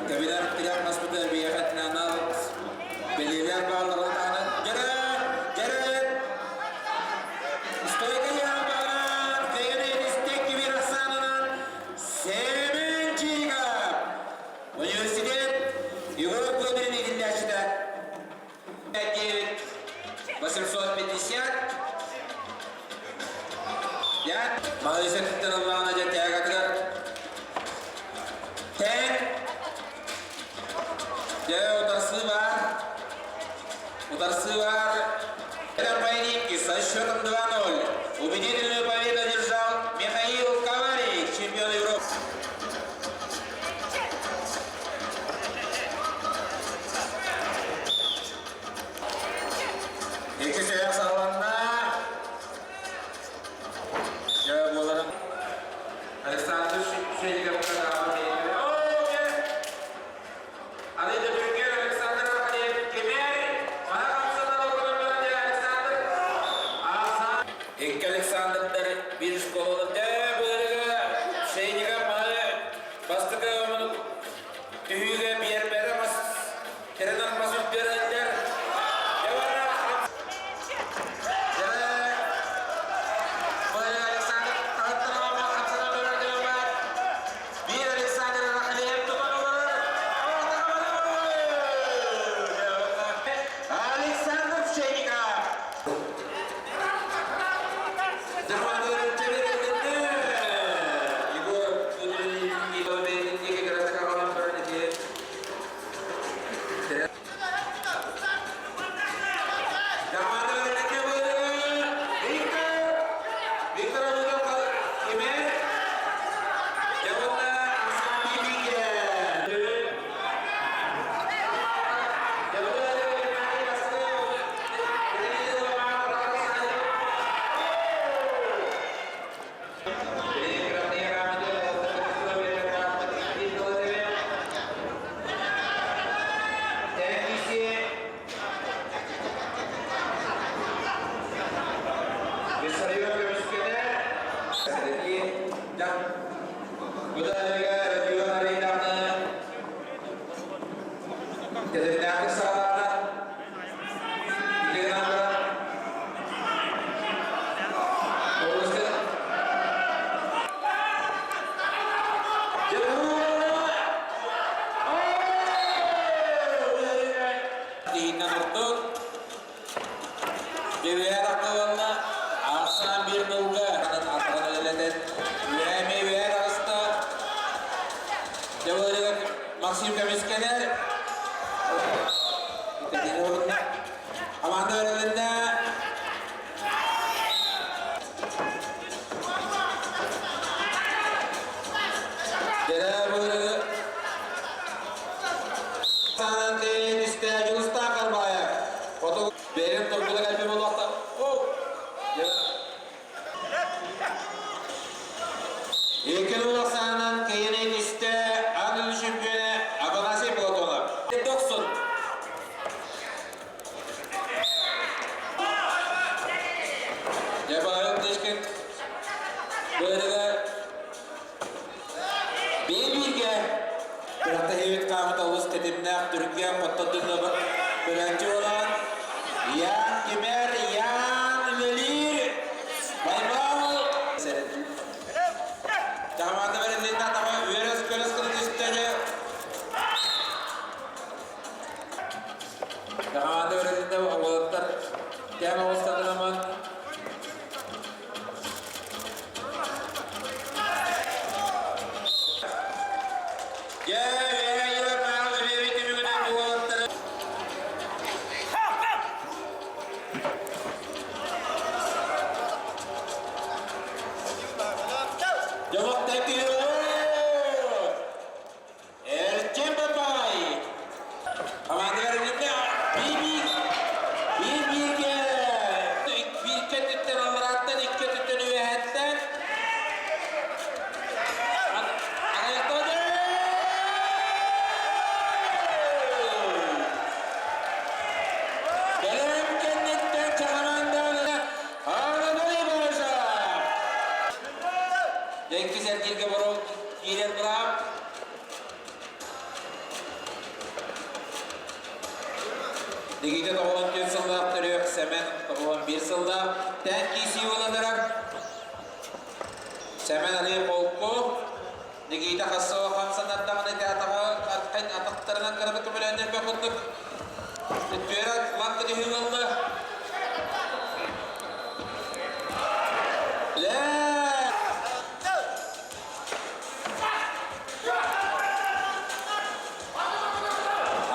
Кэбинэр тирэх маспыта биһиэхэ анал бэлиэлэр баалларын таһынан дьэрэ дьэрэ стойка яабаҕынан кэйэни истек кибир ахсаанынан Сэмэн Чириков университет Егор Кудрин иитиллээччитэ 9 850 Я Маҕаһыын өттүттэн ыллаҕына дьэ тягатыгар тэн дьэ утарсыы баар утарсыы баар В этом поединке со счетом 2-0 убедительную победу одержал Михаил Коварик, чемпион Европы. Икки сыһыах саҕаланна. Дьэ, буоларын Александр Шведиковка Аны Дөбүргэр Александр Аркадьев кимэр маһа хамсанар Александр Икки Александрдар биир школаны дэ быарыга Шейников маһы бастакы түһүүгэ биэрбэрэ мас Теренер мас үрдүөрэллэр Биир Александр Рахлеев тутан олорор. Александр Пшеников. Егор Виссарион көмүскэнэр Бу Родион Арейданы тэтимнээхтик саҕалаата. Ити гынан баран Тиһиннэн ордук Бириэр аттыланна Арсан биир нылга атаҕын үлэлэтэн үөһэ үөһэ таҕыста. Дьабыларыгар Максим көмүскэнэр. Хамаанда өрөлүннэ. Бэйэм турбута кэлбит буолуохта. Икки улахсаанан киһини истэ аны чемпионе Афанасий Платонов. Дохсун. Дьэ, Тышкин быарыга биир-бииргэ күрэхтэһиибит хаамыта олус тэтимнээх түргэн хоттордун көрөөччү буолан Ян Кимер, Ян үлэлиир Байбал Хамаанда бэриллиннэ таба үөрөс көрөс гына түстэ Хамаанда бэриллиннэ уолаттар кэм оҕустарынан Никита 94 сыллаах төрүөх, Сэмэн 91 сыллаах тэн киисии буоланырар. Сэмэн Али холку, Никита Хассова хамсанардаҕына ити атаҕа атахтарынан кыраны көмөлөөннөрбө курдук түөрэ лаҥкы түһүү ылла.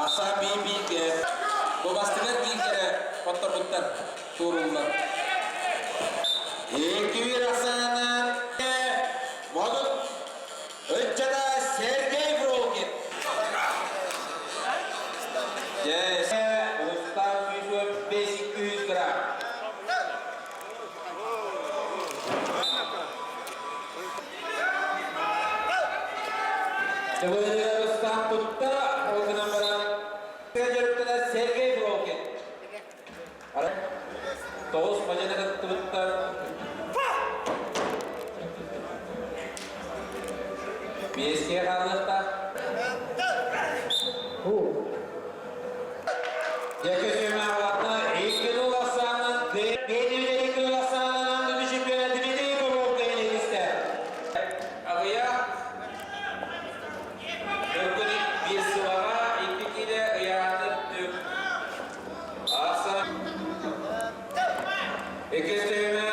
Аса биир-бииргэ куобастыгар бииргэрэ хотторбуттар тууруллар. Икки ахсаанынан Модут ыччата Сергей Фролкин. Дьэ, Рустам 115 грамм. Рустам тутта, ол гынан баран дьарыктанар Сергей Фролкин. Тоҕус мадьыны кыттыбыттар. Биэске хаалыахтаах. Дьэкэ сүүмэҕэ икки нул ахсаанынан Бэйдиилэр икки нул ахсаанынан дойду чемпиона Дмитрий Попов кэлин Аҕыйах Өркөн биир сылаҕа икки киилэ ыйаатын түк. Ахсан. Иккис түһүмэх.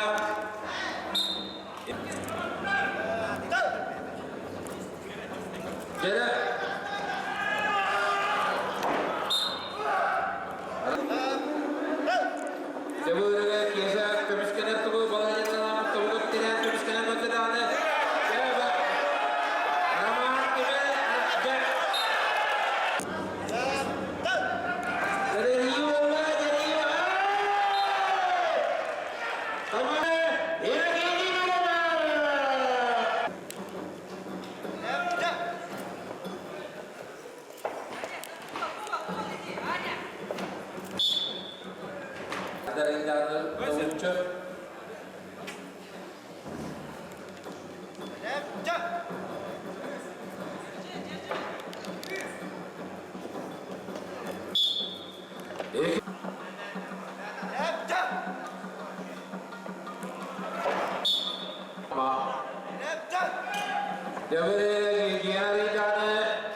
Дьэрэ. Дьабыырыга Кеша көмүскэнэр тугу балаһыанньалаах тобугут тирээн көмүскэнэр көрдөдөҕүнэ Роман Кимэ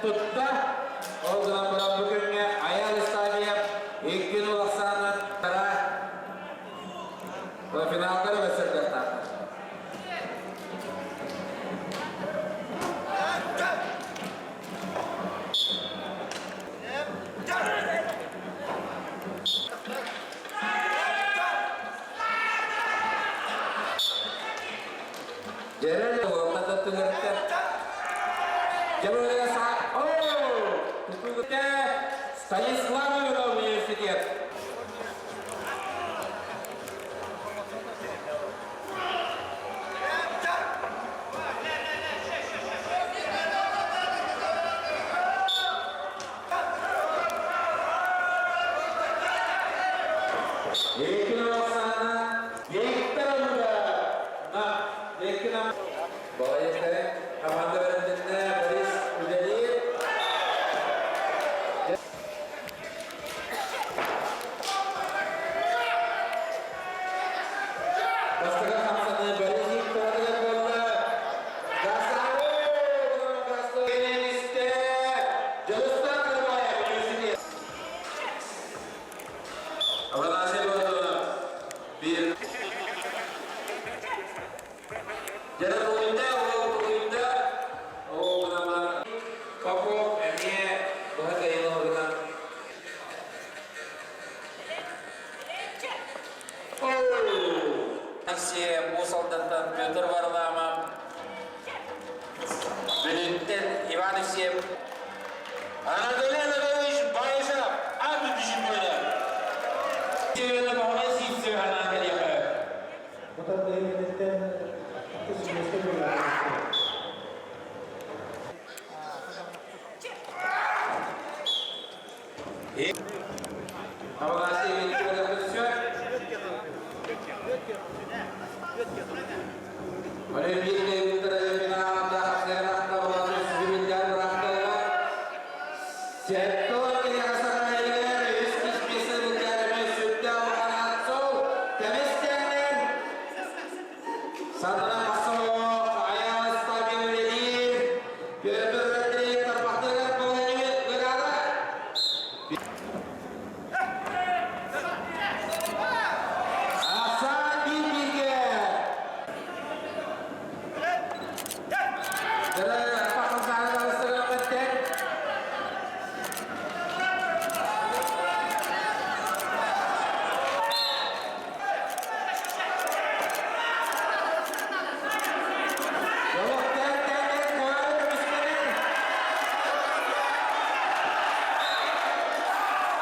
Тутта, ол гынан баран бу күҥҥэ Айар Исламия икки нул ахсаанынан финалга да бэсэрдэхтаахтар. Дьэрэ Станислав Иванов университет. Виктор Балайыктары команда бэрендинне Борис үлэлиир. Бастакы хамсаныы Борис Викторович буолла. Гасавой! Дьулустан Кырбаев университет. Афанасий Платонов биир Дьэ тулуйда, уол тулуйда. Ол гынан Попов эмиэ быһа кыайылыгынан. Алексей Уус Алдантан Петр Варламов, Бүлүүттэн Иван Евсеев, Анатолий Анатольевич Баишев, ат чемпиона. Чемпиона Баһылай Сивцев анаан кэлиэхэ. Бу тардыһыы иккис миэстэ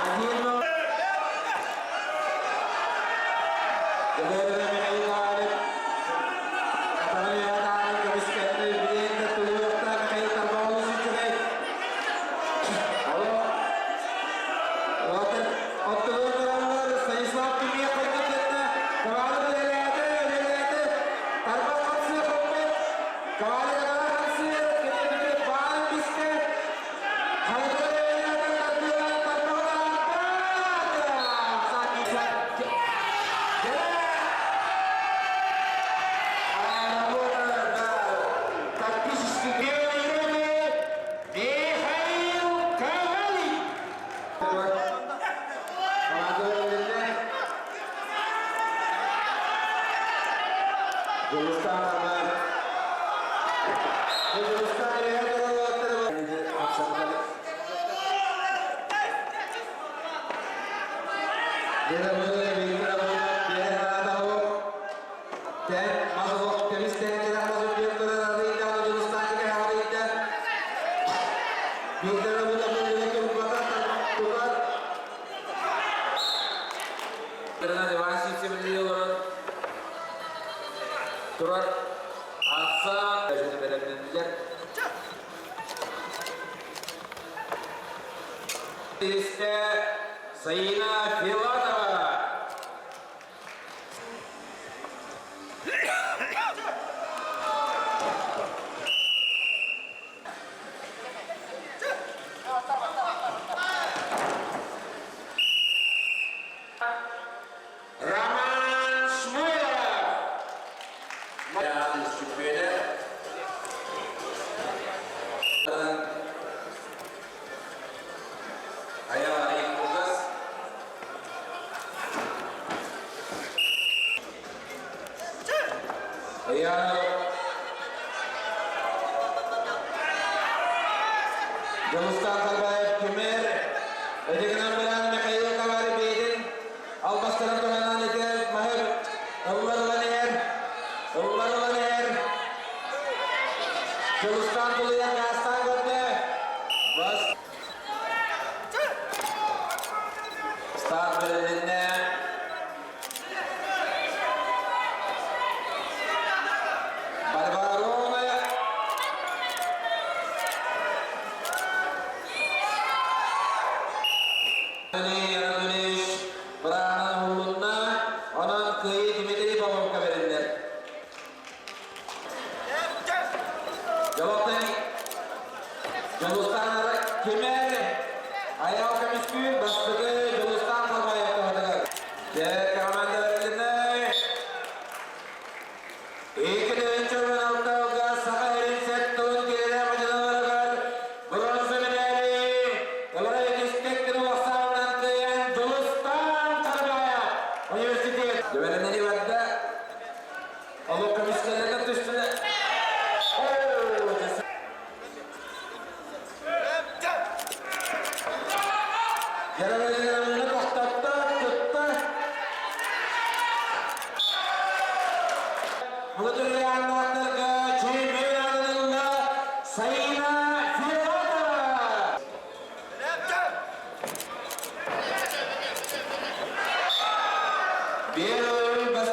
Один Михаил Ковалик! Турар Аса бэлэмнэннилэр. Саина Филатова. Роман Шмыров. Дьулустаан Харбаев Кимер, Эдигинэн билэн Михаил Коварь бэйдин албастарын туһанан ити маһыр ылларылан иһэр, ылларылан иһэр. Дьулустаан тулуйан гаастаан көрдө. Бас. Старт бэрилиннэ. Барбарона Анатольевич быраанан уһуллунна, онон кыайыы Дмитрий Поповка бэриллэр. Дьолоттон Дьулустаан Кимэр Айал көмүскүүр бастакы Дьулустаан Харбаев туһатыгар. Дьэ, команда бэрилиннэ. 2016 Саха сирин сеттон киирэр мадьыналарыгар бронза медали ылара иккистик кыһыл кыайан Дьулустаан Харбаев университет Дьүөрэнэри барда. Олох көмүскэлэргэ түстүлэр. Дьараларыны тохтотто, тутта. Муҥутуруйааннаахтарга чемпион аатырылла Саина Филатова! Первый бас...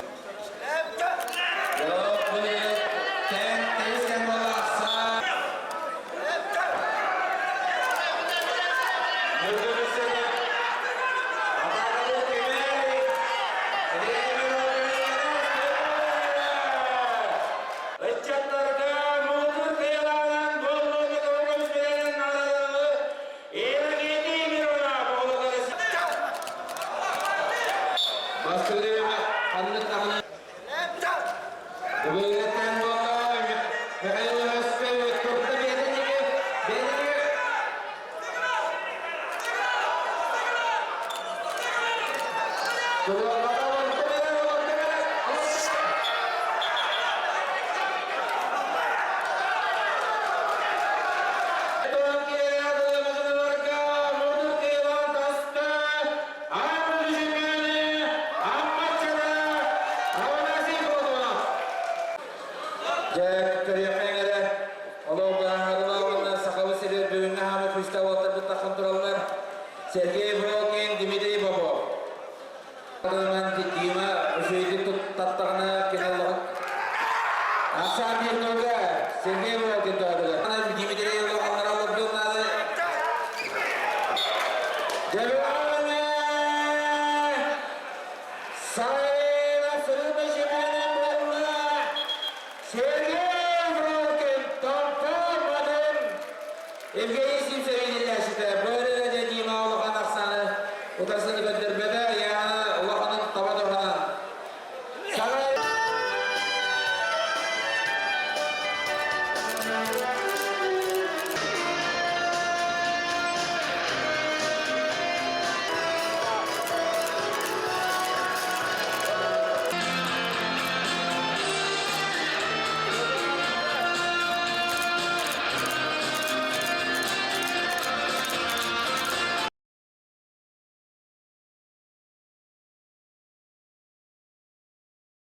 Ыччаттарга муҥутуур кыайыылааҕынан буоллуҥҥа көмүс наҕараадалары Евгений Миронов Бастыыры ханнык даҕаны Үбүлэттэн буолла Михаил Иванович турда биэдэнниги биэдэнниги Дьэ, көрүөххэ эрэ, олох быһаарыла уонна сахабыт сиригэр бүгүҥҥү хаамыы күүстээх уолаттарбыт тахсан тураллар. Сергей Волкин. Дмитрий Попов. Дима үчүгэйдик туттаттаҕына кини олоҕун Ахсаан биир Сергей Волкин тоҕотугар. Дмитрий олоҕоннор олордун наады. Сайын абсолютно чемпионат буолла. Сергей Волкин Томпо Мадын Евгений Симцевич Ильяшита. Бөрі Дима улахан ахсаны утарсын.